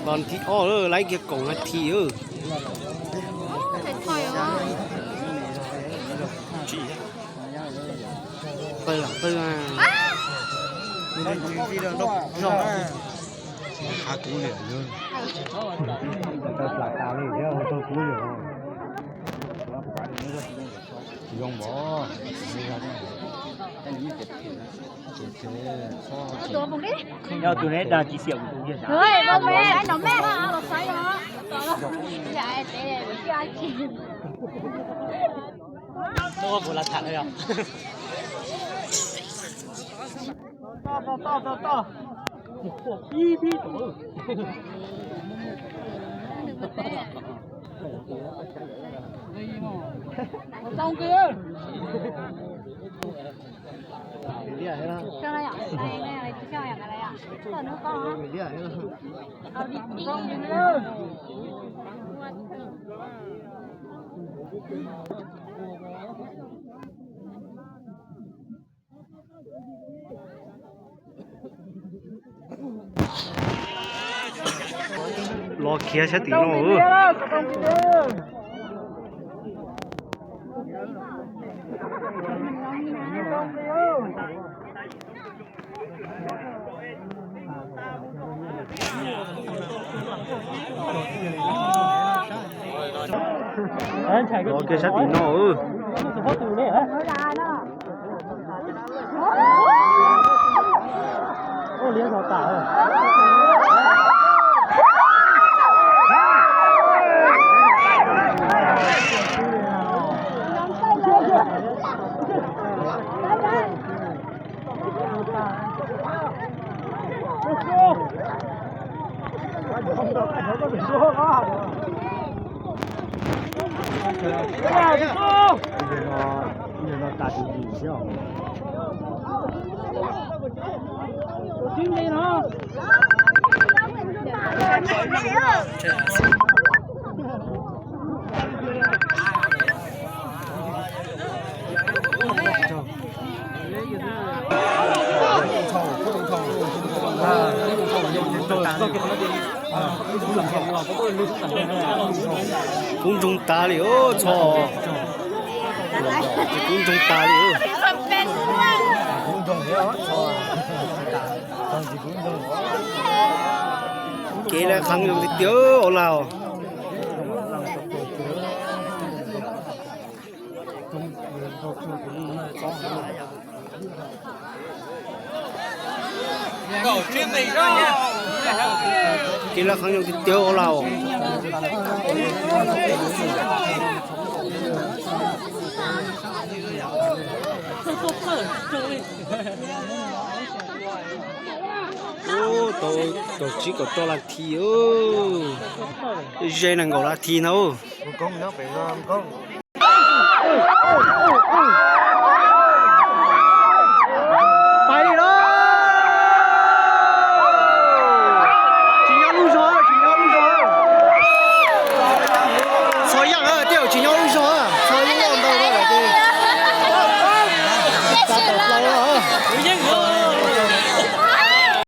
ຕອນທີ່ອ້ອເອີ ໄລ່ກຽກອງນາທີເອີ ເປີດເປີດມາ ຫາກູເຫຼືອເດີ ເຈົ້າປາກຕາເລີຍເດີ ເຈົ້າກູເຫຼືອ ລອງບໍ່ ເອົາຕົວບຸກດິ ເອົາຕົວໃນດາຈີ່ສຽວ ເຮີ້ຍ ບໍ່ແມ່ນ ດອກແມ່ ເອົາດອກໄຊເນາະ ຢ່າໄອ້ເຕ ຢ່າກິນ ໂອ້ ບໍ່ລັກຖານເລີຍ ຕໍ່ ຕໍ່ ຕໍ່ ຕໍ່ ຕໍ່ ລໍເຄຍສະຕິໂນເອີ ລໍເຄຍສະຕິໂນເອີ ໂອ້ ລ້ຽງເຂົ້າຕາເອີ ກຸ້ງທຸງຕາລີໂອ ຊໍ ກຸ້ງທຸງຕາລີໂອ ເກລະຄັງຢູ່ຕິດເຕີ ໂອລາວ ເກມລະຄັ້ງຍັງຕິດເຕີໂອລາວ ໂອ້ ໂຕ ໂຕຈິກກໍໂຕລາທີເອີ ເຈນັງກໍລາທີນະໂອ ມັນກ້ອງເນາະ ໄປວ່າມັນກ້ອງ.